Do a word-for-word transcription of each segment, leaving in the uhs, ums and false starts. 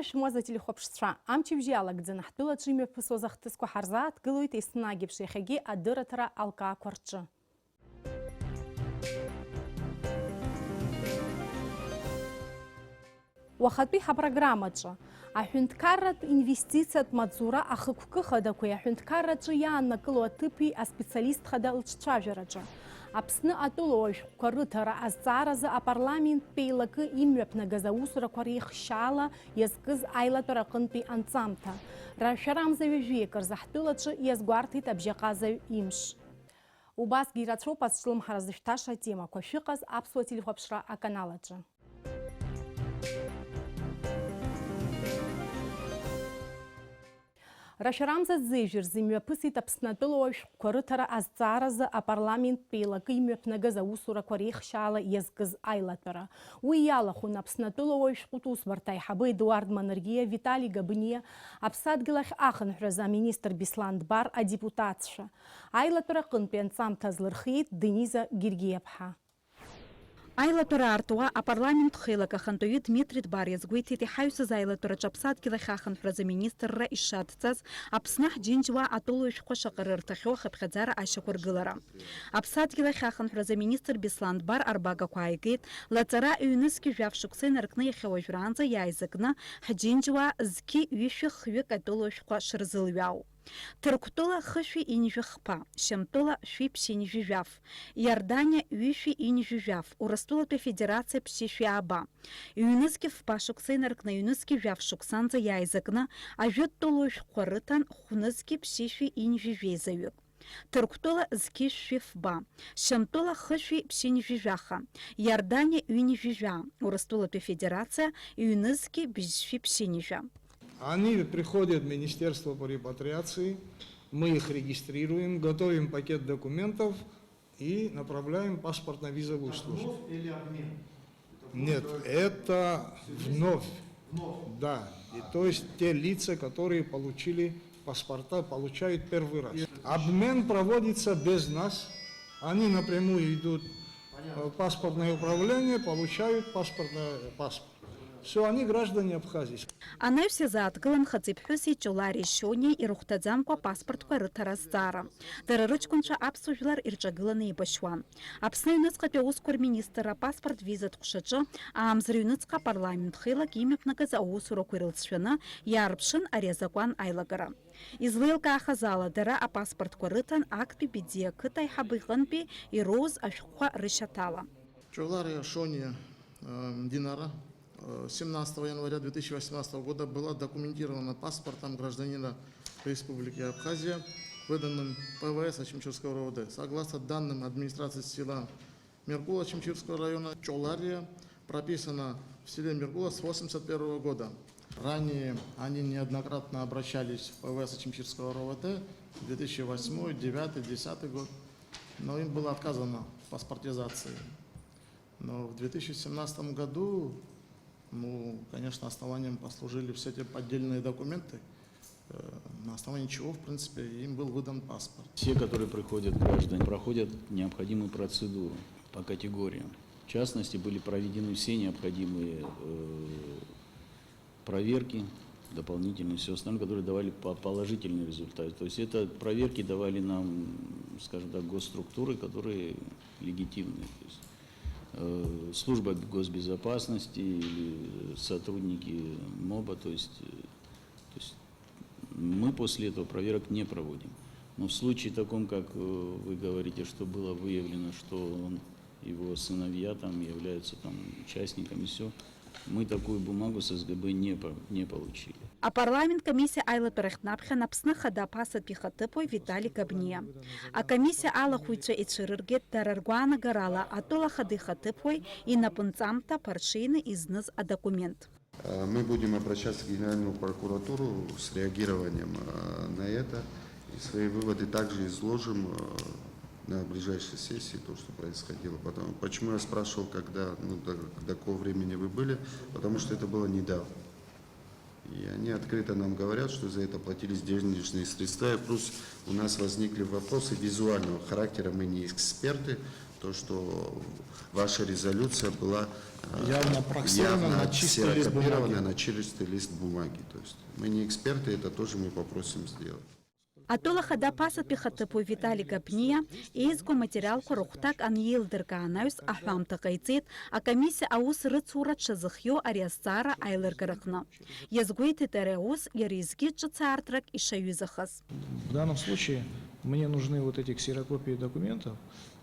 Шәымуаз ателехәаԥшцәа, амчыбжьы иалагӡаны ҳтәылаҿы имҩаԥысуаз ахҭысқәа ҳарзааҭгылоит, еснагь еиԥш иахьагьы адырраҭара алкаақәа рҿы. Уахатәи ҳапрограммаҿы аҳәынҭқарратә инвестициатә маҵзура ахықәкы хадақәеи аҳәынҭқарраҿы иааннакыло аҭыԥи аспециалист хада лҿцәажәараҿы, Аԥсны атәылауаҩ шәҟәқәа рыҭара азҵааразы апарламенттә еилакы имҩаԥнагаз аусурақәа реихшьаала иазкыз аилатәара аҟынтәи анҵамҭа, рашәарамза ҩажәи акы рзы ҳтәылаҿы иазгәарҭеит абжьаҟазаҩ имш. Убасгьы ирацәоуп азҿлымҳара зышәҭаша атемақәа шәыҟаз аԥсуа телехәаԥшра аканал аҿы. Рашәарамза зеижә рзы имҩаԥысит Аԥсны атәылауаҩ шәҟәқәа рыҭара азҵааразы апарламенттә еилакы имҩаԥнагаз аусурақәа реихшьаала иазкыз аилатәара. Уи иалахәын Аԥсны атәылауаҩ шәҟәытә усбарҭа аиҳабы Едуард Маныргиа, Витали Габниа, Аԥсадгьыл ахь ахынҳәразы аминистр Беслан Дбар, адепутатцәа. Аилатәара аҟынтәи анҵамҭа азлырхиеит Дениза Гергиаԥҳа. Аилатәара аартуа апарламент хеилак ахантәаҩы Дмитри Дбар иазгәеиҭеит, иҳаҩсыз аилатәараҿы аԥсадгьыл ахь ахынҳәразы аминистрра ишадҵаз, Аԥсны ҳџьынџьуаа атәылауаҩ шәҟәқәа шаҟа рырҭахьоу ахыԥхьаӡара ашьақәыргылара. Аԥсадгьыл ахь ахынҳәразы аминистр Беслан Дбар арбагақәа ааигеит, лаҵара ҩнызқь жәаф шықәса инаркны иахьа уажәраанӡа иааизакны ҳџьынџьуаа зқьи ҩышәи хҩык атәылауаҩ шәҟәқәа шырзылҩаау. Ҭырқәтәыла хышәи инжәи хԥа, Шьамтәыла шәи ԥшьынжәи жәаф, Иорданиа ҩышәи инжәи жәаф, Урыстәылатәи Афедерациа ԥшьышәи ааба. Ҩнызқь фба шықәса инаркны ҩнызқь жәаф шықәсанӡа иааизакны ажәытәтәылоу шәҟәқәа рыҭан хәнызқь ԥшьышәи инжәи жәеизаҩык. Ҭырқәтәыла зқьи шәи фба, Шьамтәыла хышәи ԥшьынжәи жәаха, Иорданиа ҩынжәи жәаа, Урыстәылатәи Афедерациа ҩнызқь бжьшәи ԥшьынжәа. Они приходят в Министерство по репатриации, мы их регистрируем, готовим пакет документов и направляем паспортно-визовую службу. Это вновь или обмен? Нет, это вновь. Вновь? Да. И то есть те лица, которые получили паспорта, получают первый раз. Обмен проводится без нас. Они напрямую идут, э, в паспортное управление, получают паспортное, паспорт. Все, они граждане Абхазии. Анаҩс иазааҭгылан хыҵи ԥҳәыси Ҷолари Шониа ирыхәҭаӡамкәа апаспортқәа рыҭара азҵаара. Дара рыҷкәынцәа аԥсуа жәлар ирҿагыланы еибашьуан. Аԥсны аҩныҵҟатәи аусқәа рминистр апаспорт визатә ҟәшаҿы аамза рыҩныҵҟа апарламент хеилак имҩаԥнагаз аусурақәа ирылҵшәаны иаарԥшын ари азакәан аилагара. Излеилкаахаз ала, дара апаспортқәа рыҭан актәи Бедиа ақыҭа аиҳабы иҟынтәи ироуз ашәҟәқәа рышьаҭала. Ҷолариа Шониа, э, Динара, э, семнадцатого января две тысячи восемнадцатого года была документирована паспортом гражданина Республики Абхазия, выданным П В С Очамчирского РОВД. Согласно данным администрации села Меркула Очамчирского района, Ҷолариа прописана в селе Меркула с восемьдесят первого года. Ранее они неоднократно обращались в П В С Очамчирского РОВД, две тысячи восьмой, девятый, десятый год, но им было отказано в паспортизации. Но в две тысячи семнадцатом году, ну, конечно, основанием послужили все эти поддельные документы, э, на основании чего, в принципе, им был выдан паспорт. Все, которые приходят, граждане, проходят необходимую процедуру по категориям. В частности, были проведены все необходимые, э, проверки, дополнительные, все остальное, которые давали по-, положительный результат. То есть это проверки давали нам, скажем так, госструктуры, которые легитимные. То есть, э, служба госбезопасности или сотрудники моба, то есть, э, то есть мы после этого проверок не проводим. Но в случае таком, как, э, вы говорите, что было выявлено, что он, его сыновья там являются там участниками, все, мы такую бумагу с С Г Б не по-, не получили. Апарламент комиссиа аилатәарахь днаԥхьан Аԥсны Ахада аԥасатәи ихаҭыԥуаҩ Витали Габниа. Акомиссиа алахәыҩцәа ицәырыргеит дара ргәаанагарала атәыла ахада ихаҭыԥуаҩ инапынҵамҭа ԥарҽеины изныз адокумент. Э, мы будем обращаться в Генеральную прокуратуру с реагированием, э, на это. И свои выводы также изложим, э, на ближайшей сессии, то, что происходило. Потому, почему я спрашивал, когда, ну, до, до какого времени вы были, потому что это было недавно. И они открыто нам говорят, что за это платились денежные средства, и плюс у нас возникли вопросы визуального характера, мы не эксперты, То, что ваша резолюция была э, Явно проксирована явно на чистый лист ксерокопирована бумаги. На чистый лист бумаги. То есть мы не эксперты, это тоже мы попросим сделать. Атәыла ахада аԥасатәи ихаҭыԥуаҩ Витали Габниа еизго аматериалқәа рыхәҭак аниеилдыркаа анаҩс аҳәамҭа ҟаиҵеит, акомиссиа аус рыцура дшазыхиоу ари азҵаара аилыргараҟны. Иазгәеиҭеит ари аус иара изгьы ҿыц аартрак ишаҩызахаз. В данном случае мне нужны вот эти ксерокопии документов.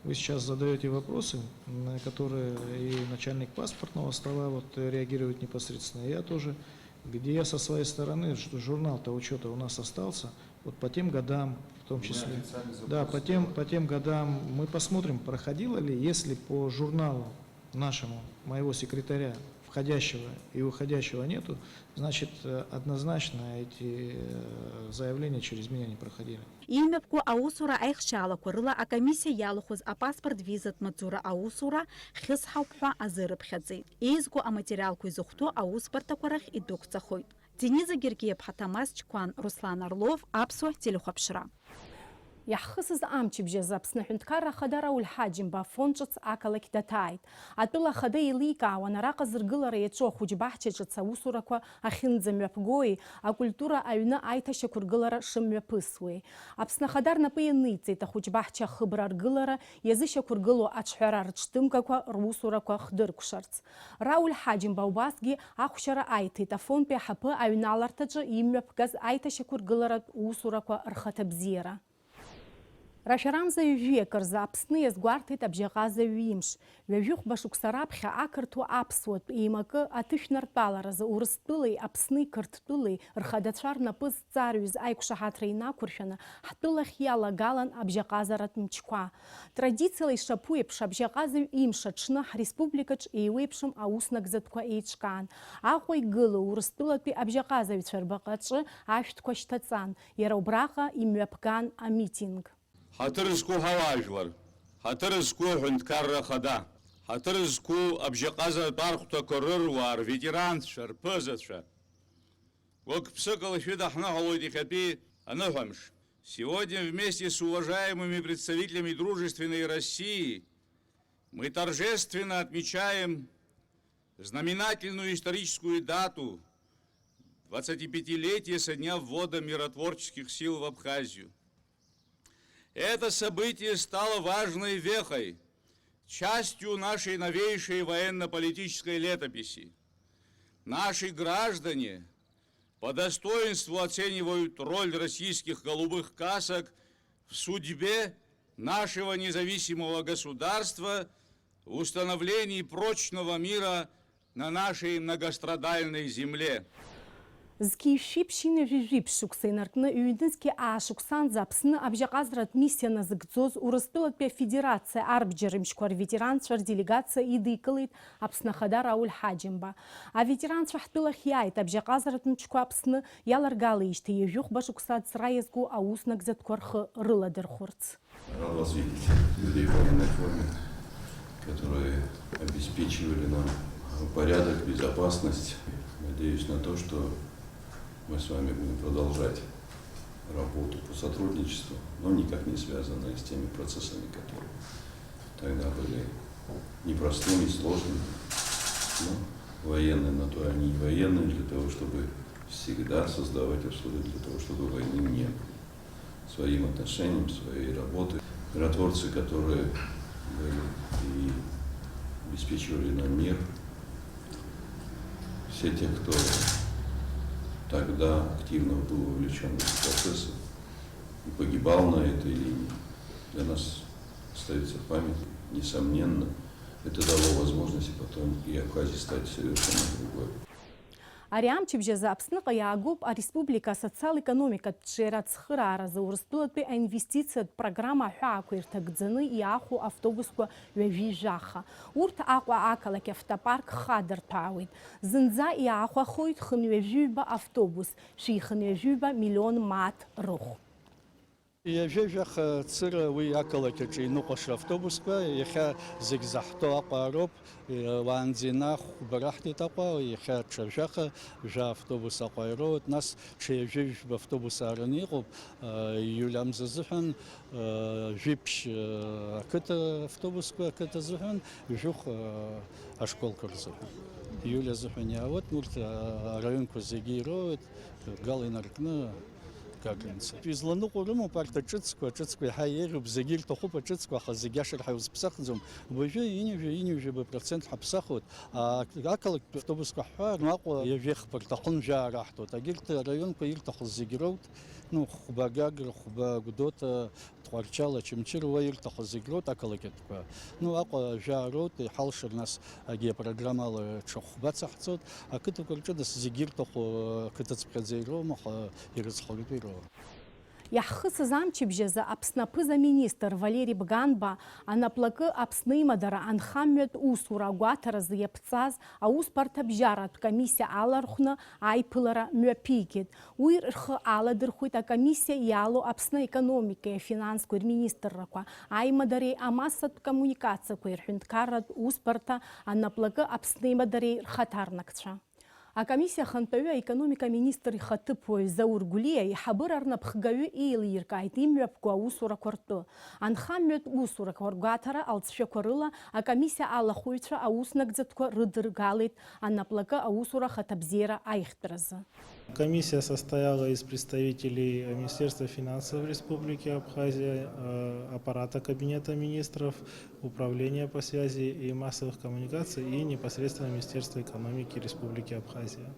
Вы сейчас задаете вопросы, на которые и начальник паспортного стола вот реагирует непосредственно. Я тоже, где я со своей стороны, что журнал-то учета у нас остался, вот по тем годам, в том числе. Да, по тем, по тем годам мы посмотрим, проходило ли, если по журналу нашему, моего секретаря, входящего и выходящего нету, значит, э, однозначно эти э, заявления через меня не проходили. Имҩаԥго аусура аихшьаалақәа рыла акомиссиа иалахәыз апаспорт визатә маҵзура аусура хьысҳауп ҳәа азы рыԥхьаӡеит. Еизго аматериалқәа изыхәҭоу аусбарҭақәа рахь идәықәҵахоит. Дениза Гергиаԥҳа, Ҭамаз Чқәан, Руслан Орлов, Аԥсуа телехәаԥшра. Иаҳхысыз амчыбжь азы Аԥсны Аҳәынҭқарра Ахада Рауль Ҳаџьымба Афон ҿыц ақалақь даҭааит. Атәыла Ахада еиликаауан араҟа зыргылара иаҿу ахәыҷбаҳча ҿыц аусурақәа ахьынӡамҩаԥгои, акультура аҩны аиҭашьақәыргылара шымҩаԥысуеи. Аԥсны Ахада рнапы ианиҵеит ахәыҷбаҳча ахыбра аргылара иазышьақәыргылоу аҿҳәара рыҽҭымкақәа русурақәа хдыркәшарц. Рауль Ҳаџьымба убасгьы ахәшьара аиҭеит Афонтәи аҳаԥы аҩналарҭаҿы имҩаԥгаз аиҭашьақәыргыларатә усурақәа рхаҭабзиара. Рашәарамза ҩажәи акы рзы Аԥсны иазгәарҭеит абжьаҟазаҩ имш. Ҩажәихәба шықәса раԥхьа ақырҭуа аԥсуатә еимакы аҭышәнартәаларазы Урыстәылеи Аԥсни Қырҭтәылеи рхадацәа рнапы зҵарҩыз аиқәшаҳаҭра инақәыршәаны ҳтәылахь иалагалан абжьаҟазаратә мчқәа. Традициала ишаԥу еиԥш, абжьаҟазаҩ имш аҽны ҳреспубликаҿ еиуеиԥшым ауснагӡатәқәа еиҿкаан. Аҟәа игылоу Урыстәылатәи абжьаҟазаҩцәа рбаҟаҿы ашәҭқәа шьҭаҵан, иара убраҟа имҩаԥган амитинг. Ҳаҭыр зқәу ҳауаажәлар, ҳаҭыр зқәу аҳәынҭқарра ахада, ҳаҭыр зқәу абжьаҟазаратә архәҭақәа рыруаа, рветеранцәа, рԥызацәа, гәык-ԥсыкала шәыдаҳныҳәалоит иахьатәи аныҳәамш. Сегодня вместе с уважаемыми представителями дружественной России мы торжественно отмечаем знаменательную историческую дату — двадцатипятилетие со дня ввода миротворческих сил в Абхазию. Это событие стало важной вехой, частью нашей новейшей военно-политической летописи. Наши граждане по достоинству оценивают роль российских голубых касок в судьбе нашего независимого государства, в установлении прочного мира на нашей многострадальной земле. Зқьи жәшәи ԥшьынҩажәи жәиԥшь шықәса инаркны ҩнызқьи аа шықәсанӡа Аԥсны абжьаҟазаратә миссиа назыгӡоз Урыстәылатәи Афедерациа арбџьар мчқәа рветеранцәа рделегациа идикылеит Аԥсны Ахада Рауль Ҳаџьымба. Аветеранцәа ҳтәылахь иааит абжьаҟазаратә мчқәа Аԥсны иаларгалеижьҭеи ҩажәихәба шықәса аҵра иазку ауснагӡатәқәа рхы рыладырхәырц. Рад вас видеть, людей в военной форме, которые обеспечивали нам порядок, безопасность. Надеюсь на то, что мы с вами будем продолжать работу по сотрудничеству, но никак не связанные с теми процессами, которые тогда были непростыми, сложными. Но военные на то они и военные, для того, чтобы всегда создавать условия для того, чтобы войны не было. Своим отношением, своей работой. Миротворцы, которые были и обеспечивали нам мир, все те, кто тогда активно был вовлечен в эти процессы и погибал на этой линии, для нас остаются в памяти. Несомненно, это дало возможность потом и Абхазии стать совершенно другой. Ари амчыбжь азы Аԥсныҟа иаагоуп ареспублика асоциал-економикатә ҽеира ацхырааразы Урыстәылатәи аинвестициатә программа аҳәаақәа ирҭагӡаны иаахәо автобусқәа ҩажәи жәаха. Урҭ Аҟәа ақалақь автопарк хадырҭәаауеит. Зынӡа иаахәахоит хынҩажәиҩба автобус, шәи хынҩажәиҩба миллион мааҭ рыхә. Ҩажәа-жәаха цыра уи ақалақь аҿы иныҟәаша автобусқәа, иахьа зегь заҳҭо Аҟәа роуп. Уаанӡа инахәба раҳҭеит Аҟәа, иахьа ҽа жәаха, жәа автобус Аҟәа ироуеит, нас ҽа ҩажәи жәба автобус аараны иҟоуп, ииуль амза азыҳәан, жәиԥшь, ақыҭа автобусқәа ақыҭа азыҳәан, жәохә, ашколқәа рзыҳәан. Ииуль азыҳәан иаауеит, урҭ, араионқәа зегьы ироуеит, гал инаркны, Гагринцәа. Изланыҟәо рымоуп арҭ аҿыцқәа, аҿыцқәа иаҳа еиӷьуп, зегьы ирҭахуп аҿыцқәа, аха зегьы ашырҳәа иузԥсахӡом. Уажәы ҩажәа, ҩажәа процент ҳаԥсахуеит. А-, ақалақьтә автобусқәа ҳҳәар, Аҟәа ҩажәа хԥа рҭахын, жәаа раҳҭоит. Агьырҭ араионқәа ирҭахыз зегь роут, ну, хәба Гагра, хәба Гәдоуҭа, Тҟәарчал, Очамчыра, уа ирҭахыз зегь роут ақалақьтәқәа. Ну, Аҟәа жәаа роут, иҳалшар нас агьи апрограммала ҽа хәба цаҳҵоит. Ақыҭақәа рҿы нас зегь ирҭаху ақыҭацәҟьаӡа ироума, аха ирыцхраҩтәу ироуа. Иаҳхысыз амчыбжь азы Аԥсны аԥыза-министр Валери Бганба анаплакы Аԥсны имадара анхамҩатә усура агәаҭаразы иаԥҵаз аусбарҭабжьаратә комиссиа алархәны аиԥылара мҩаԥигеит. Уи рхы аладырхәит акомиссиа иалоу Аԥсны аекономикеи афинансқәеи рминистррақәа, аимадареи амассатә коммуникациақәеи рҳәынҭқарратә усбарҭа анаплакы Аԥсны имадареи рхаҭарнакцәа. Акомиссиа ахантәаҩы аекономика аминистр ихаҭыԥуаҩ Заур Гәлиа иҳабыра рнапхгаҩы еилиркааит имҩаԥгоу аусурақәа ртәы. Анхамҩатә усурақәа ргәаҭара алҵшәақәа рыла акомиссиа алахәыҩцәа ауснагӡатәқәа рыдыргалеит анаплакы аусура ахаҭабзиара аихтәразы. Комиссия состояла из представителей Министерства финансов Республики Абхазия, э, аппарата Кабинета министров, Управления по связи и массовых коммуникаций и непосредственно Министерства экономики Республики Абхазия.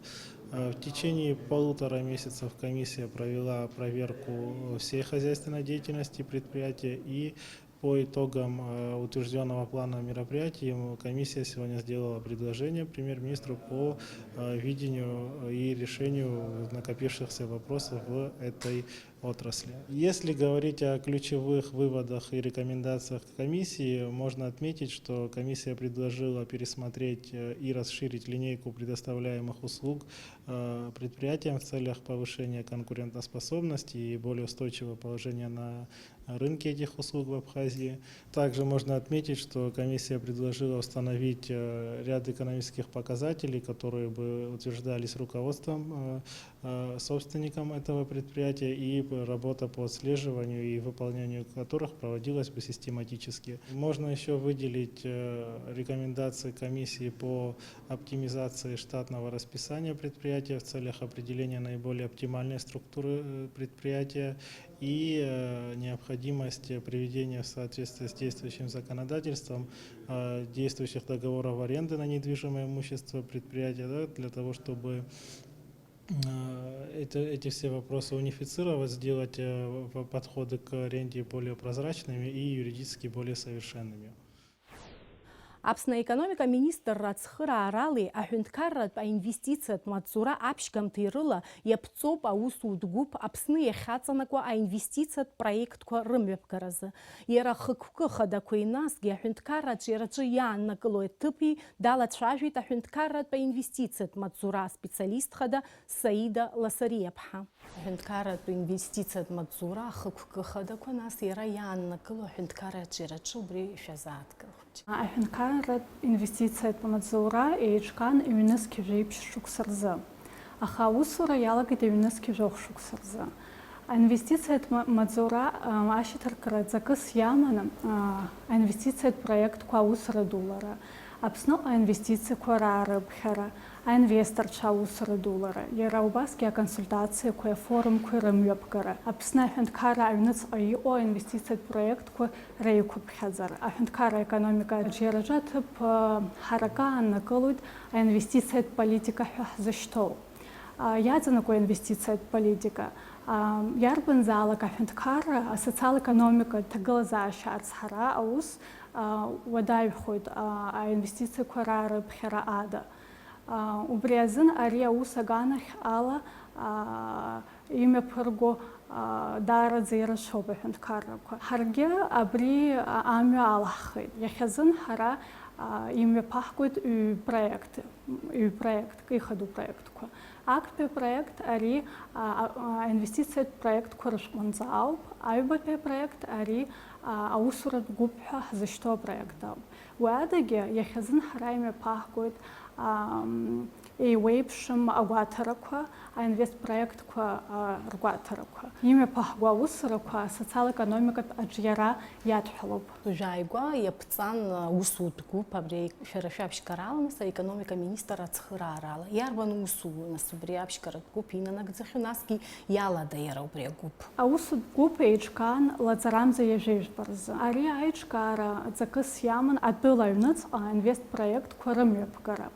Э, в течение полутора месяцев комиссия провела проверку всей хозяйственной деятельности предприятия и по итогам, э, утверждённого плана мероприятий, м, комиссия сегодня сделала предложение премьер-министру по, э, видению и решению накопившихся вопросов в этой отрасли. Если говорить о ключевых выводах и рекомендациях комиссии, можно отметить, что комиссия предложила пересмотреть, э, и расширить линейку предоставляемых услуг, э, предприятиям в целях повышения конкурентоспособности и более устойчивого положения на рынке этих услуг в Абхазии. Также можно отметить, что комиссия предложила установить, э, ряд экономических показателей, которые бы утверждались руководством, э, э, собственником этого предприятия, и п-, работа по отслеживанию и выполнению которых проводилась бы систематически. Можно ещё выделить, э, рекомендации комиссии по оптимизации штатного расписания предприятия в целях определения наиболее оптимальной структуры, э, предприятия и, э, необходимость приведения в соответствие с действующим законодательством, э, действующих договоров аренды на недвижимое имущество предприятия, да, для того, чтобы, э, это, эти все вопросы унифицировать, сделать, э, в-, подходы к аренде более прозрачными и юридически более совершенными. Аԥсны аекономика аминистрра ацхырааралеи аҳәынҭқарратә аинвестициатә маҵзура аԥшьгамҭеи рыла иаԥҵоуп аусутә гәыԥ Аԥсны иахьаҵанакуа аинвестициатә проектқәа рымҩаԥгаразы. Иара ахықәкы хадақәеи насгьы аҳәынҭқарра аҿиараҿы иааннакылоу аҭыԥи далацәажәеит аҳәынҭқарратә аинвестициатә маҵзура аспециалист хада Саида Ласариаԥҳа. Аҳәынҭқарратә инвестициатә маҵзура ахықәкы хадақәа, нас иара иааннакыло аҳәынҭқарра аҿиараҿы убри шәазааҭгылоит. Аҳәынҭқарратә инвестициатә маҵзура еиҿкаан ҩнызқь жәеиԥшь шықәса рзы, аха аусура иалагеит ҩнызқь жәохә шықәса рзы. Аинвестициатә ма-, маҵзура, а, ашьаҭаркра ҵакыс иаманы, а, аинвестициатә проектқәа аусура дулара, Аԥсныҟа аинвестициақәа раарыԥхьара, аинвесторцәа аусура дулара, иара убасгьы аконсультациақәеи афорумқәеи рымҩаԥгара, Аԥсны аҳәынҭқарра аҩныҵҟа иҟоу аинвестициатә проектқәа реиқәыԥхьаӡара, аҳәынҭқарра аекономика аҿиараҿы аҭыԥ, ы, ҳаракы ааннакылоит аинвестициатә политика ҳәа ҳзышьҭоу. А, иаҵанакуа аинвестициатә политика, а, иарбанзаалак аҳәынҭқарра асоциал-економикатә ҭагылазаашьа ацҳара аус, а, уадаҩхоит, а, аинвестициақәа раарыԥхьара ада. А, убри азын ари аус аганахь ала, а, имҩаԥырго, а, даараӡа ирацәоуп аҳәынҭқаррақәа. Ҳаргьы абри, а, амҩа алаҳхит. Иахьазын ҳара, Имҩаԥаҳгоит ҩ-проект, ҩ-проектк, ихадоу проектқәа. Актәи апроект ари, а, а, аинвестициатә проектқәа рышәҟәынҵа ауп, аҩбатәи апроект ари, а, аусуратә гәыԥ ҳәа ҳзышьҭоу апроект ауп. Уи адагьы, иахьазын ҳара имҩаԥаҳгоит, ам, еиуеиԥшым агәаҭарақәа, аинвестпроектқәа, а, ргәаҭарақәа. Имҩаԥаҳго аусурақәа асоциал-економикатә аҿиара иадҳәалоуп. Уажә ааигәа иаԥҵан аусутә гәыԥ абри шәара шәаԥшьгарала, нас аекономика министр ацхыраарала. Иарбан усу, нас, убри аԥшьгаратә гәыԥ инанагӡахьоу, насгьы иалада иара убри агәыԥ? Аусутә гәыԥ еиҿкаан лаҵарамза ҩажәи жәба рзы. Ари аиҿкаара ҵакыс иаман атәыла аҩныҵҟа аинвестпроектқәа рымҩаԥгара.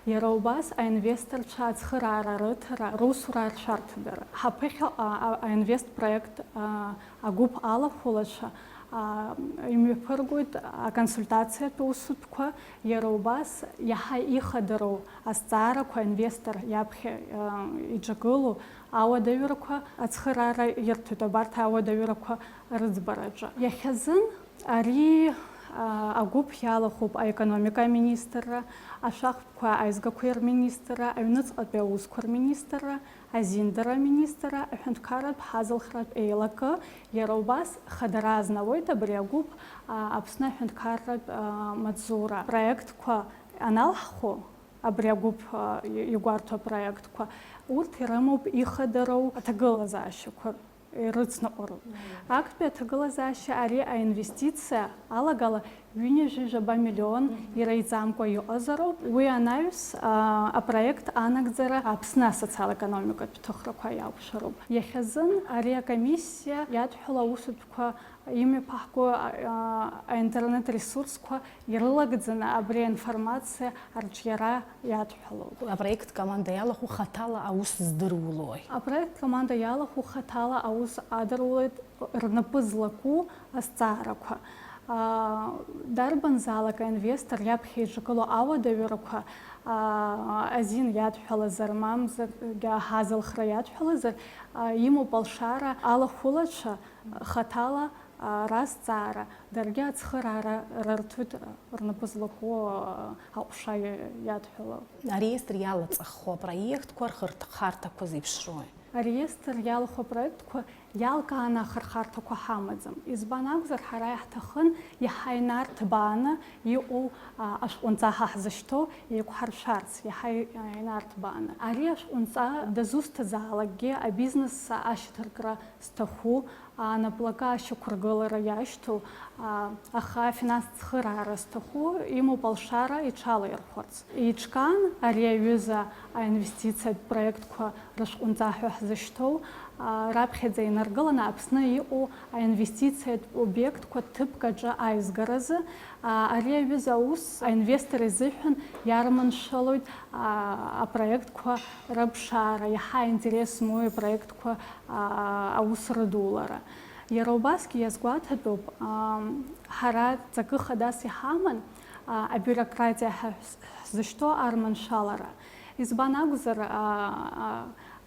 Иара убас аинвесторцәа ацхыраара рыҭара, русура аршәарҭадара. Ҳаԥыхьаҟа, а, аинвестпроект, а, агәыԥ алахәылацәа, а, имҩаԥыргоит аконсультациатә усутәқәа, иара убас иаҳа ихадароу азҵаарақәа аинвестор иаԥхьа, а, иҿагылоу ауадаҩрақәа ацхыраара ирҭоит, абарҭ ауадаҩрақәа рыӡбараҿы. Иахьазын ари, а, агәыԥ иалахәуп аекономика аминистрра, ашәахтәқәа аизгақәеи рминистрра, аҩныҵҟатәи аусқәа рминистрра, азиндара аминистрра, аҳәынҭқарратә ҳазалхратә еилакы, иара убас хадара азнауеит абри агәыԥ, а, Аԥсны аҳәынҭқарратә, а, маҵзура. Проектқәа аналҳхо, абри агәыԥ, а, и-, игәарҭо апроектқәа, урҭ ирымоуп ихадароу аҭагылазаашьақәа. Ирыцныҟәароуп. Актәи аҭагылазаашьа ари аинвестициа алагала ҩынҩажәи жәаба миллион ираиҵамкәа иҟазароуп. Уи анаҩс, а, апроект анагӡара Аԥсны асоциал-економикатә ҭыхрақәа иақәшәароуп. Иахьазын ари акомиссиа иадҳәало аусутәқәа имҩаԥаҳго, а, а, аинтернет-ресурсқәа ирылагӡаны абри аинформациа арҿиара иадҳәалоуп. Апроект команда иалахәу хаҭала аус здырулои? Апроект команда иалахәу хаҭала аус адырулоит рнапы злаку азҵаарақәа. А, дарбанзаалак аинвестор иаԥхьа иҿагылоу ауадаҩрақәа, а, азин иадҳәалазар, мамзаргьы аҳазалхра иадҳәалазар, а, имоуп алшара алахәылацәа хаҭала, а, разҵаара, даргьы ацхыраара рырҭоит, а, рнапы злаку, а, аҟәша иа-, иадҳәало. Ареестр иалаҵаххуа апроектқәа рхырхарҭақәа зеиԥшроуи? Ареестр иалахәу апроектқәа иалкааны ахырхарҭақәа ҳамаӡам. Избан акәзар, ҳара иаҳҭахын иаҳа инарҭбааны иҟоу, а, ашәҟәынҵа ҳа ҳзышьҭоу еиқәҳаршәарц, иаҳа и-, а, инарҭбааны. Ари ашәҟәынҵа дызусҭазаалакгьы абизнес ашьаҭаркра зҭаху, анаплакы ашьақәыргылара иашьҭоу, а, аха афинанстә цхыраара зҭаху имоуп алшара иҽалаирхәарц. Еиҿкаан ари аҩыза аинвестициатә проектқәа рышәҟәынҵа ҳәа ҳзышьҭоу, а, раԥхьаӡа инаргыланы Аԥсны иҟоу аинвестициатә обиектқәа ҭыԥк аҿы аизгаразы, а, ари аҩыза аус аинвестор изыҳәан иарманшәалоит, а, апроектқәа рыԥшаара, иаҳа аинтерес змоу апроектқәа, а, аус рыдулара. Иара убасгьы иазгәаҭатәуп, а, ҳара ҵакы хадас иҳаман, а, абиурократиа ҳәа ҳз-, ҳзышьҭоу арманшәалара. Избан акәзар, а, а,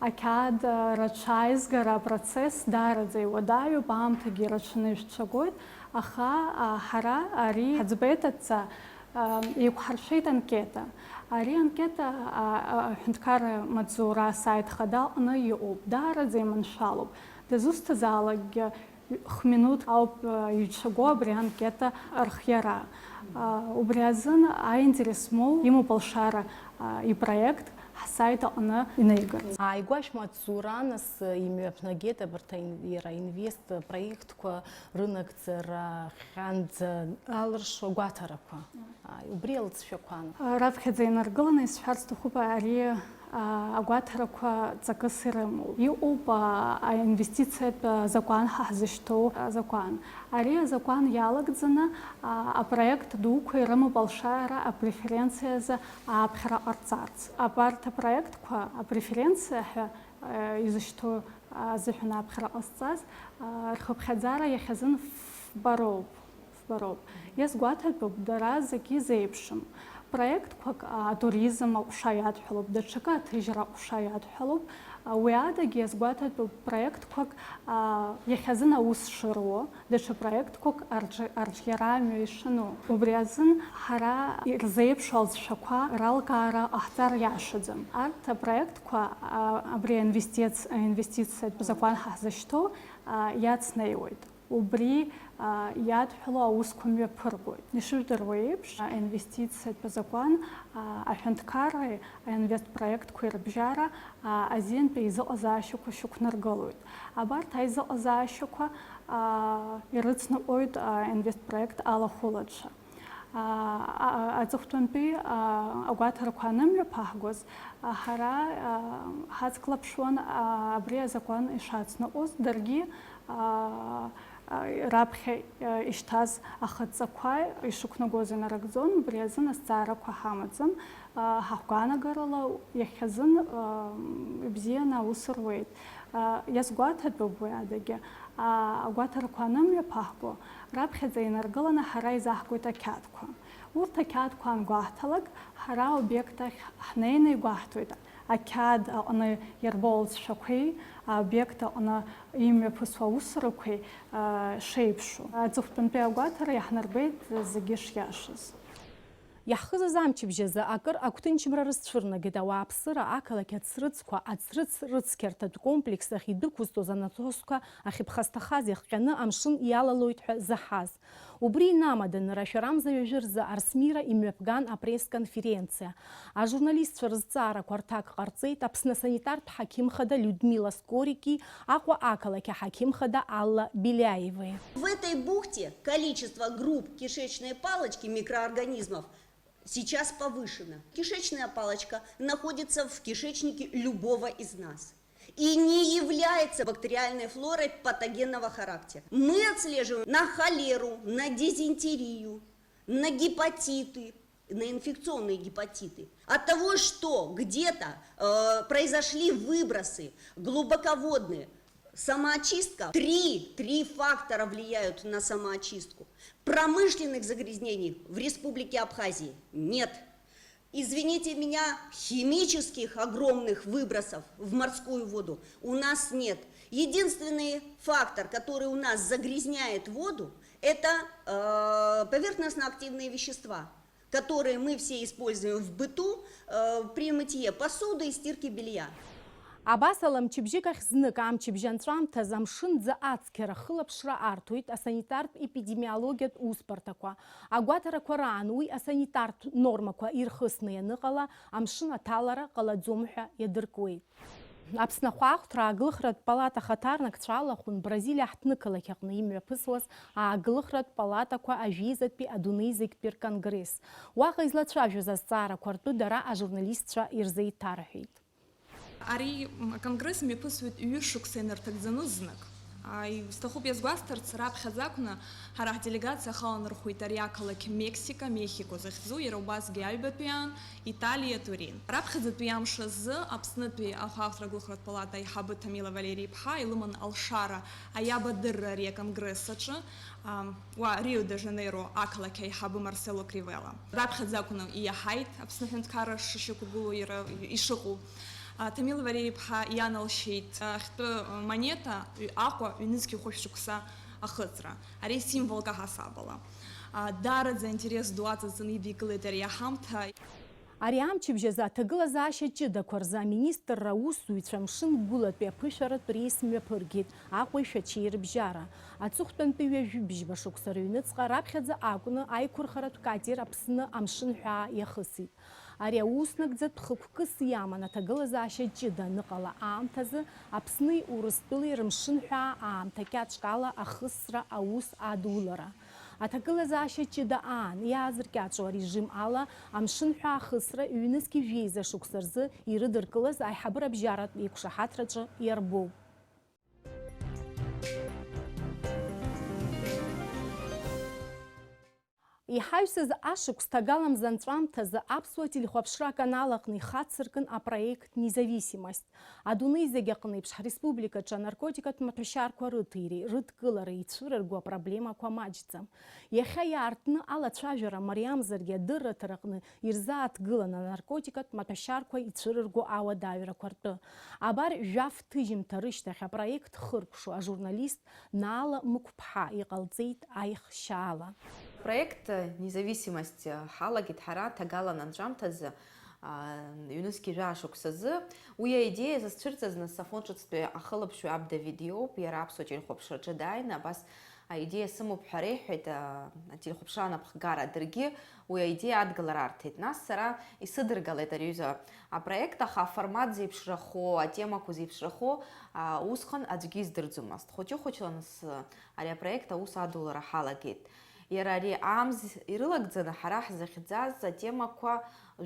ақьаад, а, рацәа аизгара апроцесс даараӡа иуадаҩуп, аамҭагьы рацәаны ишәцәагоит, аха, а, ҳара ари ҳаӡбеит адҵа, а, еиқәҳаршәеит анкета. Ари анкета, а, а, аҳәынҭқарра маҵзура асаит хада аҟны иҟоуп, даараӡа иманшәалоуп. Дызусҭазаалакгьы хә-минуҭ ауп, а, ицәаго абри анкета архиара. А, убри азын аинтерес змоу имоуп алшара, а, ипроект ҳсайт аҟны инаигарц. Ааигәа шәмаҵзура нас имҩаԥнагеит абарҭ аин-, иара инвест проектқәа рынагӡара хьанӡа алыршо агәаҭарақәа. Ааи, убри алҵшәақәан. Раԥхьаӡа инаргыланы исҳәарц сҭахуп, ари, а, агәаҭарақәа ҵакыс ирымоуп. Иҟоуп, а, аинвестициатә, а, закәан ҳа ҳзышьҭоу, а, закәан. Ари азакәан иалагӡаны, а, апроект дуқәа ирымоуп алшара апреференциазы ааԥхьара ҟарҵарц. Абарҭ апроектқәа апреференциа ҳәа, а, изышьҭоу азыҳәан ааԥхьара ҟазҵаз, а, рхыԥхьаӡара иахьазын фбароуп. Фбароуп. Иазгәаҭатәуп, дара зегьы зеиԥшым. Проектқәак, а, атуризм аҟәша иадҳәалоуп, даҽакы аҭыжьра аҟәша иадҳәалоуп. А, уи адагьы иазгәаҭатәуп проектқәак, а, иахьазын аус шыруа, даҽа проектқәак арҿ-, арҿиара амҩа ишану. Убри азын ҳара ирзеиԥшу алҵшәақәа ралкаара ҟаҳҵар иашаӡам. Арҭ апроектқәа, а, абри аинвестиц-, аинвестициатә закәан ҳазышьҭоу, а, иацнеиуеит. Убри, а, иадҳәало аусқәа мҩаԥыргоит. Ишыжәдыруа еиԥш, аинвестициатә закәан, а, аҳәынҭқарреи аинвестпроектқәеи рыбжьара, а, азинтәи аизыҟазаашьақәа шьақәнаргылоит. Абарҭ аизыҟазаашьақәа, а, ирыцныҟәоит, а, аинвестпроект алахәылацәа. А, а, аҵыхәтәантәи, а, агәаҭарақәа анымҩаԥаҳгоз, а, ҳара, а, ҳацклаԥшуан, а, абри азакәан ишацныҟәоз, даргьы, а, а, раԥхьа, а, ишьҭаз ахаҵцақәа ишықәнагоз инарыгӡон, убри азын азҵаарақәа ҳамаӡам. А, ҳахәгаанагарала иахьазын, а, ибзианы аус руеит. А, иазгәаҭатәуп уи адагьы, а, агәаҭарақәа анымҩаԥаҳго, раԥхьаӡа инаргыланы ҳара изаҳгоит ақьаадқәа. Урҭ ақьаадқәа ангәаҳҭалак, ҳара аобиект ахь ҳнеины игәаҳҭоит, ақьаад аҟны иарбоу алҵшәақәеи, аобиект аҟны имҩаԥысуа аусурақәеи, а, шеиԥшу. Аҵыхәтәантәи агәаҭара иаҳнарбеит зегьы шиашаз. Иаҳхызыз амчыбжь азы акыр агәҭынчымра рызцәырнагеит ауааԥсыра ақалақь ацрыҵқәа, ацрыҵ рыцқьарҭатә комплекс ахь идәықәызҵоз анасосқәа ахьыԥхасҭахаз иахҟьаны амшын иалалоит ҳәа заҳаз. Убри инамаданы рашәарамза ҩажәи рзы Арсмира имҩаԥган апресс-конференциа. Ажурналистцәа рызҵаарақәа рҭак ҟарҵеит Аԥсны асанитартә ҳақьым хада Людмила Скорики, Аҟәа ақалақь аҳақьым хада Алла Беляевеи. В этой бухте количество групп кишечной палочки микроорганизмов сейчас повышено. Кишечная палочка находится в кишечнике любого из нас и не является бактериальной флорой патогенного характера. Мы отслеживаем на холеру, на дизентерию, на гепатиты, на инфекционные гепатиты. От того, что где-то, э, произошли выбросы глубоководные, самоочистка, три, три фактора влияют на самоочистку. Промышленных загрязнений в Республике Абхазии нет. Извините меня, химических огромных выбросов в морскую воду у нас нет. Единственный фактор, который у нас загрязняет воду, это, э, поверхностно-активные вещества, которые мы все используем в быту, э, при мытье посуды и стирке белья. Абас ала мчыбжьык ахь знык амчыбжь анҵәамҭаз амшын ӡы ацқьара хылаԥшра арҭоит асанитартә-епидемиологиатә усбарҭақәа. Агәаҭарақәа раан уи асанитартә нормақәа ирхысны ианыҟала, амшын аҭалара ҟалаӡом ҳәа иадыркуеит. Аԥсны ахәаахәҭра ааглыхратә палата ахаҭарнакцәа алахәын Бразилиа аҳҭнықалақь аҟны имҩаԥысуаз ааглыхратә палатақәа ажәеизатәи адунеи зегьтәи рконгресс. Уаҟа излацәажәоз азҵаарақәа ртәы дара ажурналистцәа ирзеиҭарҳәеит. Ари, м, аконгресс мҩаԥысуеит ҩышықәса инарҭагӡаны знык. А, и-, сҭахуп иазгәасҭарц, раԥхьаӡа акәны ҳара ҳделегациа ахы аланархәит ари ақалақь Мексика, Мехико захьӡу, иара убасгьы аҩбатәи аан, Италиа, Турин. Раԥхьаӡатәи амш азы Аԥснытәи ахәаахәҭра аглыхратә палата аиҳабы Ҭамила Валери-иԥҳа илыман алшара аиабадырра ари аконгресс аҿы, ам, уа Рио-де-Жанеиро ақалақь аиҳабы Марсело Кривела. Раԥхьаӡа акәны иаҳаит Аԥсны аҳәынҭқарра шышьақәгылоу иара ишыҟоу. А, Ҭамила Валери-иԥҳа ианалшьеит, а, ахьтәы монета, ҩ-, Аҟәа ҩнызқь хәышә шықәса ахыҵра. Ари символк аҳасабала. А, даараӡа аинтерес ду аҵаҵаны идикылеит ари аҳамҭа. Ари амчыбжь азы аҭагылазаашьа ҷыдақәа рзы аминистрра аусзуҩцәа амшын гәылатәи аԥышәаратә реис мҩаԥыргеит Аҟәеи Шәачеи рыбжьара. Аҵыхәтәантәи ҩажәи бжьба шықәса рыҩныҵҟа раԥхьаӡа акәны аиқәырхаратә катер Аԥсны амшын ҳәаа иахысит. Ари ауснагӡатә хықәкыс иаман аҭагылазаашьа ҷыда аныҟала аамҭазы Аԥсни Урыстәылеи рымшын ҳәаа аамҭа кьаҿк ала ахысра аус адулара. Аҭагылазаашьа ҷыда аан иаазыркьаҿу арежим ала амшын ҳәаа ахысра ҩнызқь жәеиза шықәса рзы ирыдыркылаз аиҳабыра бжьаратә еиқәшаҳаҭраҿы иарбоуп. Иҳаҩсыз ашықәс ҭагаламза анҵәамҭазы аԥсуа телехәаԥшра аканал аҟны ихацыркын апроект Независимость. Адунеи зегь аҟны еиԥш, ҳреспубликаҿы анаркотикатә маҭәашьарқәа рыҭиреи рыдкылареи ицәырырго апроблемақәа маҷӡам. Иахьа иаартны алацәажәара мариамзаргьы, адырраҭара аҟны ирзааҭгылан анаркотикатә маҭәашьарқәа ицәырырго ауадаҩрақәа ртәы. Абар, жәаф ҭыжьымҭа рышьҭахь апроект хыркәшо ажурналист Наала Мықәԥҳа иҟалҵеит аихшьаала. Проект Независимость ҳалагеит ҳара ҭагалан анҵәамҭазы, аа, ҩнызқьи жәаа шықәсазы. Уи аидеиа зызцәырҵыз нас Афон ҿыцтәи ахылаԥшҩы Аб Давид иоуп, иара аԥсуа телехәаԥшраҿы дааины абас аидеиа сымоуп ҳәа реиҳәеит, аа, ателехәаԥшра анапхгара, даргьы уи аидеиа адгылара арҭеит. Нас сара исыдыргалеит ари аҩыза апроект, аха аформат зеиԥшрахо, атемақәа зеиԥшрахо, аа, усҟан аӡәгьы издырӡомызт. Хәыҷы-хәыҷла нас, ари апроект аус адулара ҳалагеит. Иара ари амз ирылагӡаны ҳара ҳзыхьӡаз атемақәа,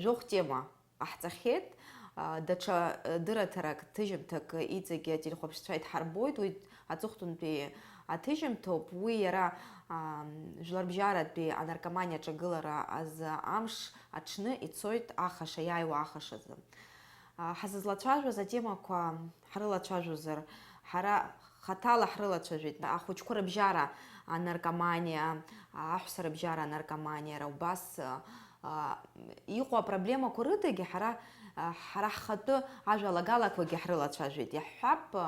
жәохә тема ҟаҳҵахьеит. А, даҽа, э, дырраҭарак, ҭыжьымҭак иҵегьы ателехәаԥшцәа идҳарбоит, уи аҵыхәтәантәи аҭыжьымҭоуп. Уи иара, ам, жәларбжьаратәи анаркоманиа аҿагылара азы амш аҽны ицоит ахаша, иааиуа ахашазы. А, ҳазызлацәажәоз атемақәа ҳрылацәажәозар, ҳара хаҭала ҳрылацәажәеит, ахәыҷқәа рыбжьара анаркоманиа, аҳәса рыбжьара анаркоманиа, иара убас, а, иҟоу апроблемақәа рыдагьы ҳара, а, ҳара ҳхатәы ажәалагалақәагьы ҳрылацәажәеит. Иаҳҳәап, а,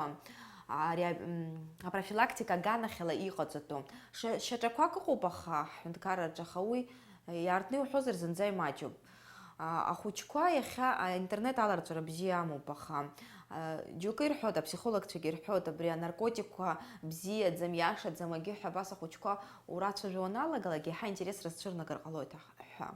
ари, м, апрофилактика аганахьала иҟаҵатәу. Ш-, шьаҿақәак ыҟоуп, аха ҳҳәынҭқарраҿы, аха уи иаартны иуҳәозар, зынӡа имаҷуп. А, ахәыҷқәа иахьа аинтернет аларҵәара бзиа амоуп, аха, а, џьоукы ирҳәоит, аԥсихологцәагьы ирҳәоит, абри анаркотикқәа бзиаӡам, иашаӡам, агьи ҳәа абас ахәыҷқәа урацәажәо уаналагалак, иаҳа интерес рызцәырнагар ҟалоит аҳ-, ҳәа.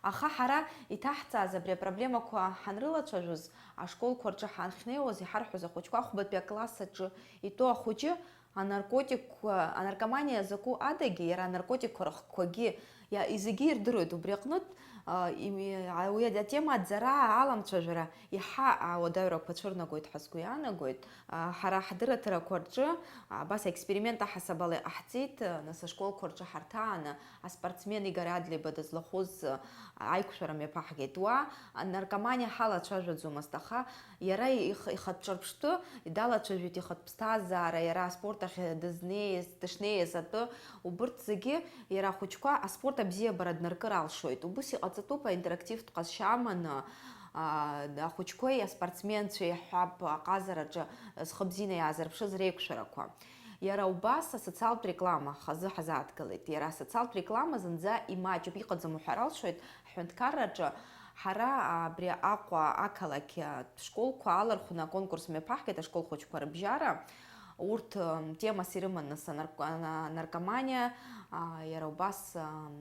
Аха ҳара иҭаҳҵааз абри апроблемақәа ҳанрылацәажәоз, ашколқәа рҿы ҳахьнеиуаз, иҳарҳәоз ахәыҷқәа ахәбатәи акласс аҿы итәоу ахәыҷы анаркотикқәа, анаркоманиа закәу адагьы, иара анаркотикқәа рыхқәагьы иа-, зегьы ирдыруеит. Убри аҟнытә, а, ими-, а, уи атема аӡара, аламцәажәара иаҳа ауадаҩрақәа цәырнагоит ҳәа сгәы иаанагоит. А, ҳара ҳдырраҭарақәа рҿы, а, абас аексперимент аҳасабала иҟаҳҵеит, а, нас ашколқәа рҿы ҳарҭааны аспортсмен Игорь Адлеиба дызлахәыз, а, аиқәшәара мҩаԥаҳгеит. Уа анаркоманиа ҳалацәажәаӡомызт, аха иара их-, ихатә ҿырԥштәы далацәажәеит, ихатә ԥсҭазаара, иара аспорт ахь дызнеиз, дышнеиз атәы, убырҭ зегьы иара ахәыҷқәа аспорт абзиабара днаркыр алшоит. Убыс иҟаҵатәуп аинтерактивтә ҟазшьа аманы, а, ахәыҷқәеи аспортсменцәеи, ҳҳәап, аҟазараҿы зхы бзианы иаазырԥшыз реиқәшәарақәа. Иара убас асоциалтә реклама хазы ҳазааҭгылеит. Иара асоциалтә реклама зынӡа имаҷуп, иҟаӡам уҳәар алшоит. Ҳҳәынҭқарраҿы ҳара абри Аҟәа ақалақь школқәа алархәны аконкурс мҩаԥаҳгеит, ашкол хәыҷқәа рыбжьара. Урҭ, м, темас ирыман нас анарк-, ана-, анаркоманиа, а, иара убас, ам,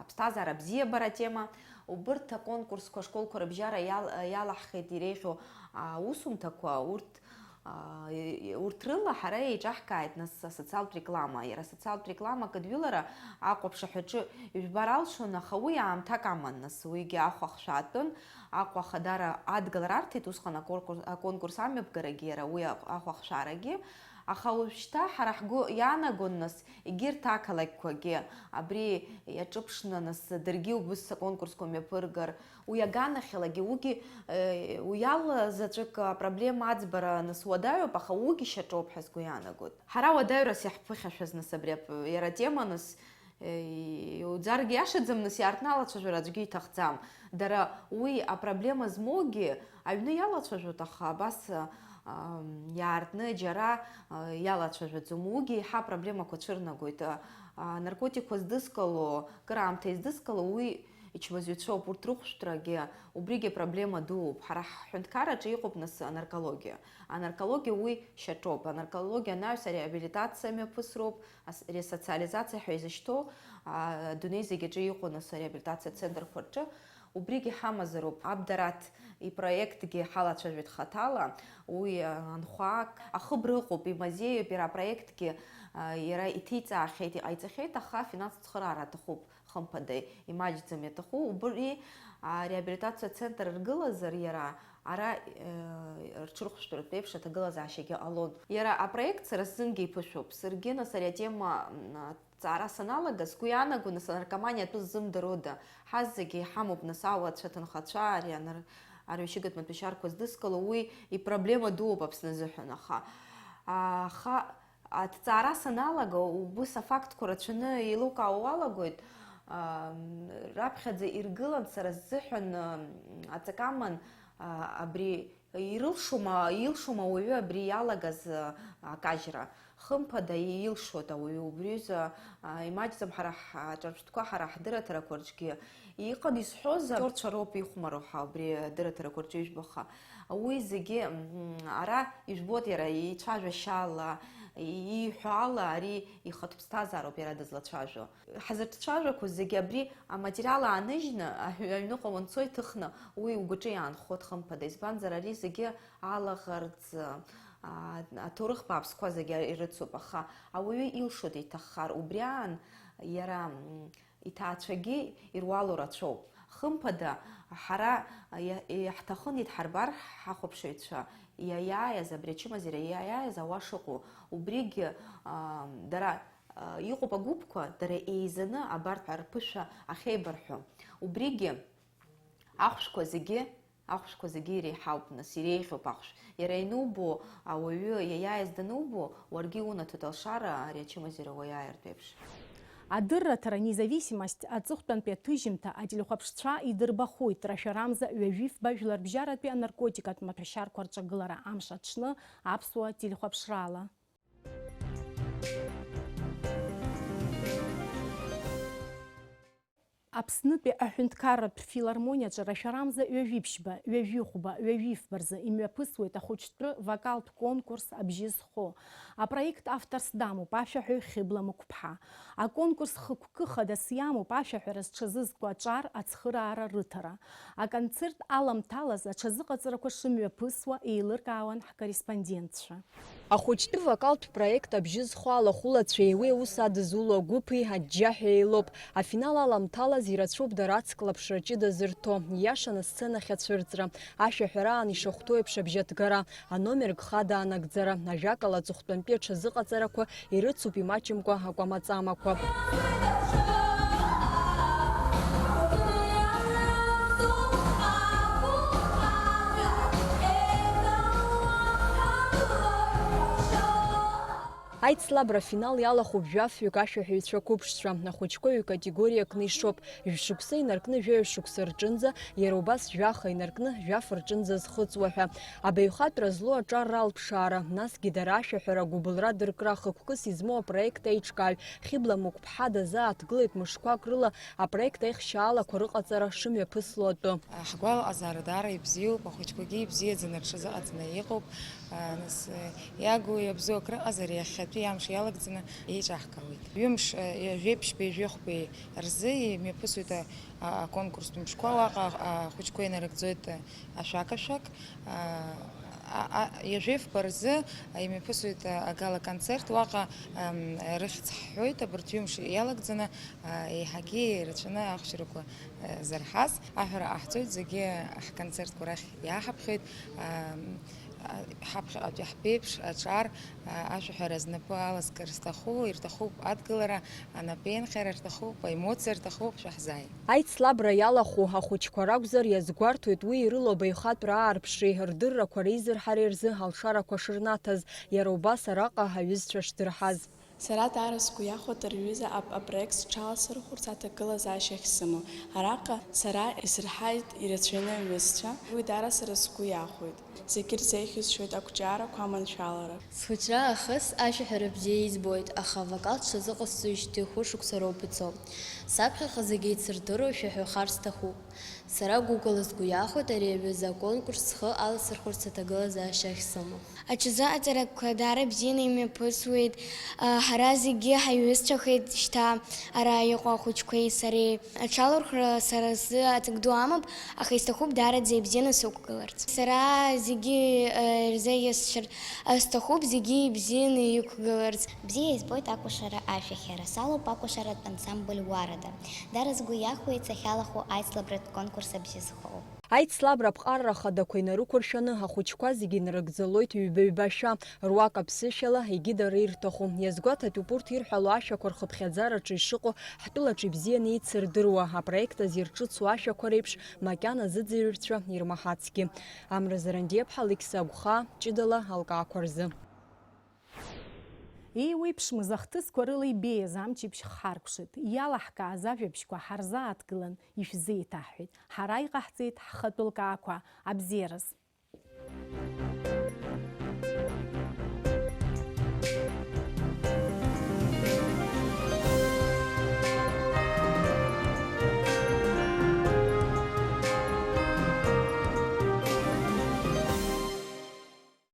аԥсҭазаара абзиабара атема. Убырҭ аконкурсқәа ашколқәа рыбжьара иал-, иалаҳхит иреиӷьу аусумҭақәа, урҭ, а, и-, и-, урҭ рыла ҳара еиҿаҳкааит нас асоциалтә реклама. Иара асоциалтә реклама акыдҩылара Аҟәа аԥшаҳәаҿы ижәбар алшон, аха уи аамҭак аман нас, уигьы ахә ахшәаатәын, Аҟәа Ахадара адгылара арҭеит усҟан аконкурс, аконкурс амҩаԥгарагьы, иара уи аҟ-, ахә ахшәарагьы. Аха уажәшьҭа ҳара ҳгәы иаанагон нас, егьырҭ ақалақьқәагьы абри иаҿыԥшны нас даргьы убыс аконкурсқәа мҩаԥыргар, уи аганахьалагьы, уигьы, э, уи ала заҵәык апроблема аӡбара нас уадаҩуп, аха уигьы шьаҿоуп ҳәа сгәы иаанагоит. Ҳара уадаҩрас иаҳԥыхьашәаз нас абри ап-, иара атема нас, Еи, иуӡаргьы иашаӡам, нас иаартны алацәажәара аӡәгьы иҭахӡам. Дара уи апроблема змоугьы аҩны иалацәажәоит, аха абас, ам, иаартны џьара, а, иалацәажәаӡом. Уигьы еиҳа апроблемақәа цәырнагоит. А, анаркотикқәа здызкыло, кыраамҭа издызкыло, уи ичмазаҩцәоуп, урҭ рыхәшәтәрагьы убригьы проблема дууп. Ҳара ҳҳәынҭқарраҿы иҟоуп нас анаркологиа. Анаркологиа уи шьаҿоуп. Анаркологиа анаҩс ареабилитациа мҩаԥысроуп, ас-, ресоциализациа ҳәа изышьҭоу, а, адунеи зегь аҿы иҟоу нас ареабилитациа центрқәа рҿы. Убригьы ҳамазароуп. Абдараҭ ипроектгьы ҳалацәажәеит хаҭала, уи, а, анхәак ахыбра ыҟоуп, имазеиуп, иара апроектгьы, а, иара иҭиҵаахьеит, иҟаиҵахьеит, аха афинанстә цхыраара аҭахуп. Хымԥада, имаҷӡам иаҭаху, убри, а, реабилитациа центр ргылазар, иара ара, э, рҽырхәшәтәратә еиԥш аҭагылазаашьагьы ҟалон. Иара апроект сара сзынгьы иԥышәоуп. Саргьы нас ари атема, м, Аҭҵаара саналага, сгәы иаанагон, нас анаркоманиа атәы ззымдыруада? Ҳазегьы иҳамоуп, нас, ауацәа, аҭынхацәа, ари анар-, арҩашьыгатә маҭәашьарқәа здыскыло, уи ипроблема дууп Аԥсны азыҳәан, аха, аха аҭҵаара саналага, убыс афактқәа рацәаны еилукаауа уалагоит, ам, раԥхьаӡа иргылан сара сзыҳәан, ам, аҵакы аман, а, абри Ирылшома, илшома ауаҩы абри иалагаз, а, акажьра? Хымԥада, илшоит ауаҩы убри аҩыза, а, имаҷӡам ҳара ҳаҿырԥштәқәа, ҳара ҳдырраҭарақәа рҿгьы. Иҟан изҳәоз, актиорцәа роуп ихәмароу ҳәа убри адырраҭарақәа рҿы ижәбо, аха уи зегьы, м, ара ижәбоит иара ицәажәашьала, ииҳәо ала, ари ихатә ԥсҭазаароуп иара дызлацәажәо. Ҳазырцәажәақәоз зегьы абри аматериал ааныжьны аҳәы-, аҩныҟа уанцо иҭыхны уи угәаҿы иаанхоит, хымԥада, избанзар, ари зегьы алаӷырӡ, а, аҭоурых бааԥсқәа зегьы ирыцуп, аха ауаҩы илшоит иҭаххар, убри аан иара, м, иҭаацәагьы ируало рацәоуп. Хымԥада, ҳара иа-, иаҳҭахын идҳарбар ҳахәаԥшыҩцәа иаиааиз, абри ачымазара иаиааиз ауаа шыҟоу, убригьы, а, дара Иҟоуп агәыԥқәа, дара еизаны абарҭ рԥышәа ахьеибарҳәо. Убригьы ахәшәқәа зегьы, ахәшәқәа зегьы иреиҳауп, нас, иреиӷьуп ахәшә. Иара ианубо, ауаҩы иаиааиз данубо, уаргьы иунаҭоит алшара ари ачымазара уаиааиртә еиԥш. Адырраҭара Независимость аҵыхәтәантәи аҭыжьымҭа ателехәаԥшцәа идырбахоит, рашәарамза ҩажәифба жәларбжьаратәи анаркотикатә маҭәашьарқәа рҿагылара амш аҽны аԥсуа телехәаԥшрала. Аԥснытәи аҳәынҭқарратә филармониаҿы рашәарамза ҩажәиԥшьба, ҩажәихәба, ҩажәифба рзы имҩаԥысуеит ахәыҷтәы вокалтә конкурс Абжьы зхоу. Апроект авторс дамоуп ашәаҳәаҩ Хьыбла Мықәԥҳа. Аконкурс хықәкы хадас иамоуп ашәаҳәара зҽазызку аҿар ацхыраара рыҭара. Аконцерт аламҭалаз аҽазыҟаҵарақәа шымҩаԥысуа еилыркаауан ҳкорреспондентцәа. Ахәыҷтәы вокалтә проект Абжьы зхоу алахәылацәеи уи аус адызуло агәыԥи аџьџьаҳәа еилоуп. Афинал аламҭалаз ирацәоуп дара ацклаԥшра ҷыда зырҭо, ииашаны асценахь ацәырҵра, ашәаҳәараан ишахәҭоу еиԥш абжьаҭгара, аномер гха даанагӡара, ажәакала, аҵыхәтәантәи аҽазыҟаҵарақәа ирыцуп имаҷымкәа акәамаҵамақәа. Аицлабра афинал иалахәуп жәафҩык ашәаҳәаҩцәа қәыԥшцәа. Ахәыҷқәа ҩ-категориа кны ишоуп, жәшықәса инаркны жәаҩа шықәса рҿынӡа, иара убас жәаха инаркны жәаф рҿынӡа зхыҵуа ҳәа. Абаҩхатәра злоу аҿар ралԥшаара, насгьы дара ашәаҳәара агәыбылра дыркра хықәкыс измоу апроект аиҿкааҩ Хьыбла Мықәԥҳа дазааҭгылеит мышқәак рыла апроект аихшьаалақәа рыҟаҵара шымҩаԥысло атәы. Ҳгәалаҟазаара даара ибзиоуп, ахәыҷқәагьы ибзиаӡаны рҽазыҟаҵаны иҟоуп. Нас, иагу иабзоу акрыҟазар, иахьатәи амш иалагӡаны еиҿаҳкаауеит. Ҩымш, ҩажәеиԥшьбеи жәохәбеи рзы имҩаԥысуеит аконкурстә мшқәа, уаҟа ахәыҷқәа инарыгӡоит ашәак-ашәак. Ҩажәеиԥшьба рзы имҩаԥысуеит агала-концерт, уаҟа рыхьӡ ҳҳәоит, абарҭ ҩымш иалагӡаны еиҳагьы ирацәаны ахәшьарақәа зарҳаз, аҳәара ҟаҳҵоит, зегьы ҳконцертқәа рахь иааҳаԥхьоит. Ҳаԥхьаҟатәи ҳԥеиԥш аҿар ашәаҳәара знапы аласкыр зҭаху, ирҭахуп адгылара, анапеинҟьара рҭахуп, аемоциа рҭахуп, шәаҳзааит. Аицлабра иалахәу ахәыҷқәа ракәзар, иазгәарҭоит уи ирылоу абаҩхатәра аарԥшреи рдыррақәа реизырҳареи рзы алшарақәа шырнаҭаз, иара убас араҟа аҩызцәа шдырҳаз. Сара даара сгәы иахәоит ари аҩыза ап-, апроект сҽаласырхәырц аҭагылазаашьа ахьсымоу. Араҟа сара исырҳаит ирацәаҩны аҩызцәа, уи даара сара сгәы иахәоит. Зегьы ирзеиӷьысшьоит ақәҿиарақәа аманшәалара. Схәыҷра аахыс ашәаҳәара бзиа избоит, аха авокал сҽазыҟасҵоижьҭеи хәышықәса роуп иҵоу. Саԥхьаҟа зегьы еицырдыруа шәаҳәахар сҭахуп. Сара гәыкала сгәы иахәоит ари аҩыза аконкурс схы аласырхәырц аҭагылазаашьа ахьсымоу. Аҽазыҟаҵарақәа даара бзианы имҩаԥысуеит. Ҳара зегьы ҳаиҩызцәахеит шьҭа ара иҟоу ахәыҷқәеи сареи. Аҽалархәра сара сзы аҵак ду амоуп, аха исҭахуп даараӡа ибзианы сықәгыларц. Сара зегьы, э, ирзеиӷьасшьар, э, сҭахуп зегьы ибзианы иқәгыларц. Бзиа избоит акәашара ашәаҳәара, салоуп акәашаратә ансамбль Уарада. Дара сгәы иахәеит сахьалахәу аицлабратә конкурс Абжьы зхоу. Аицлабра аԥҟарра ахадақәа инарықәыршәаны, ахәыҷқәа зегьы инарыгӡалоит ҩба-ҩбашәа, руак аԥсышәала, егьи дара ирҭаху. Иазгәаҭатәуп урҭ ирҳәало ашәақәа рхыԥхьаӡараҿы ишыҟоу, ҳтәылаҿы ибзианы еицырдыруа, апроект азы ирҿыцу ашәақәа реиԥш, макьана зыӡырҩцәа ирмаҳацгьы. Амра Зарандиаԥҳа, Алықьса Агәхаа, ҷыдала алкаақәа рзы. Еиуеиԥшмыз ахҭысқәа рыла ибеиаз амчыбжь ҳхаркәшеит, иалаҳкааз ажәабжьқәа ҳарзааҭгылан ишәзеиҭаҳҳәеит. Ҳара иҟаҳҵеит ҳхатәы лкаақәа. Абзиараз!